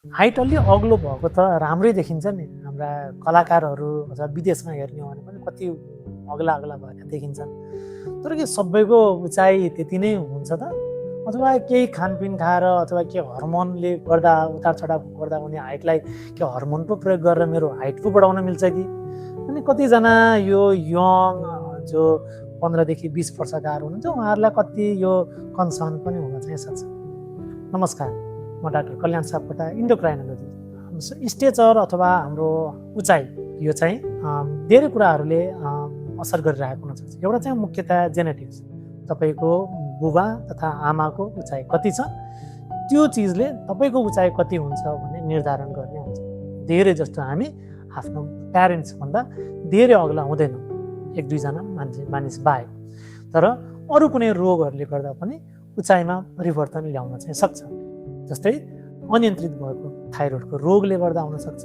Height अलि अग्लो भएको त राम्रै देखिन्छ नि। हाम्रा कलाकारहरू अथवा विदेशमा हेर्ने हो भने पनि कति अग्ला अग्ला भएका देखिन्छन्। तर के सबैको उचाइ त्यति नै हुन्छ त? अथवा केही खानपिन खाएर अथवा के हर्मोनले गर्दा उतार चढाव गर्दा उनी हाइटलाई के हर्मोन पो प्रयोग गरेर मेरो हाइट पो बढाउन मिल्छ कि? अनि कतिजना यो यङ जो 15 देखि 20 वर्षकाहरू हुनुहुन्छ उहाँहरूलाई कति यो कन्सर्न पनि हुन चाहिँ सक्छ। नमस्कार, म डाक्टर कल्याण सापकोटा, इन्डोक्राइनोलोजिस्ट। स्टेचर अथवा हाम्रो उचाइ यो चाहिँ धेरै कुराहरूले असर गरिरहेको हुनसक्छ। एउटा चाहिँ मुख्यतया जेनेटिक्स, तपाईँको बुबा तथा आमाको उचाइ कति छ त्यो चिजले तपाईँको उचाइ कति हुन्छ भन्ने निर्धारण गर्ने हुन्छ। धेरै जस्तो हामी आफ्नो प्यारेन्ट्सभन्दा धेरै अग्ला हुँदैनौँ, 1-2 जना मानिस बाहेक। तर अरू कुनै रोगहरूले गर्दा पनि उचाइमा परिवर्तन ल्याउन चाहिँ सक्छ। जस्तै अनियन्त्रित भएको थाइरोइडको रोगले गर्दा हुनसक्छ,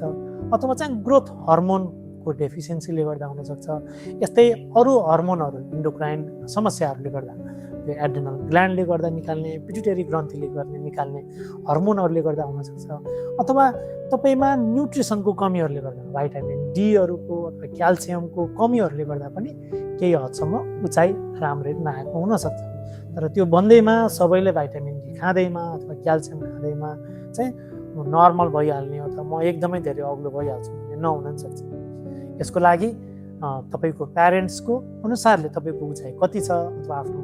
अथवा चाहिँ ग्रोथ हर्मोनको डेफिसियन्सीले गर्दा हुनसक्छ। यस्तै अरू हर्मोनहरू इन्डोक्राइन समस्याहरूले गर्दा, यो एड्रेनल ग्ल्यान्डले गर्दा निकाल्ने, पिट्युटरी ग्रन्थीले गर्ने निकाल्ने हर्मोनहरूले गर्दा हुनसक्छ। अथवा तपाईँमा न्युट्रिसनको कमीहरूले गर्दा, भाइटामिन डीहरूको अथवा क्याल्सियमको कमीहरूले गर्दा पनि केही हदसम्म उचाइ राम्ररी नआएको हुनसक्छ। तर त्यो भन्दैमा सबैले भाइटामिन डी खाँदैमा अथवा क्याल्सियम खाँदैमा चाहिँ नर्मल भइहाल्ने अथवा म एकदमै धेरै अग्लो भइहाल्छु भन्ने नहुन पनि सक्छ। यसको लागि तपाईँको प्यारेन्ट्सको अनुसारले तपाईँको उचाइ कति छ अथवा आफ्नो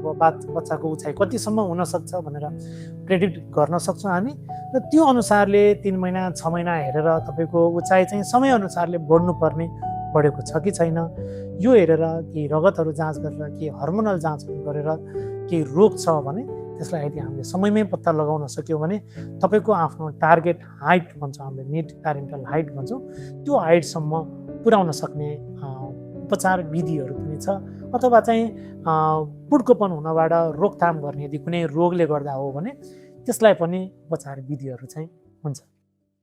बच्चाको उचाइ कतिसम्म हुनसक्छ भनेर प्रेडिक्ट गर्न सक्छौँ हामी। र त्यो अनुसारले 3 महिना 6 महिना हेरेर तपाईँको उचाइ चाहिँ समयअनुसारले बढ्नुपर्ने बढेको छ कि छैन यो हेरेर केही रगतहरू जाँच गरेर केही हर्मोनल जाँचहरू गरेर केही रोग छ भने त्यसलाई यदि हामीले समयमै पत्ता लगाउन सक्यौँ भने तपाईँको आफ्नो टार्गेट हाइट भन्छौँ हामीले, मिड प्यारेन्टल हाइट भन्छौँ, त्यो हाइटसम्म पुर्याउन सक्ने उपचार विधिहरू पनि छ। अथवा चाहिँ पुड्कोपन हुनबाट रोकथाम गर्ने यदि कुनै रोगले गर्दा हो भने त्यसलाई पनि उपचार विधिहरू चाहिँ हुन्छ।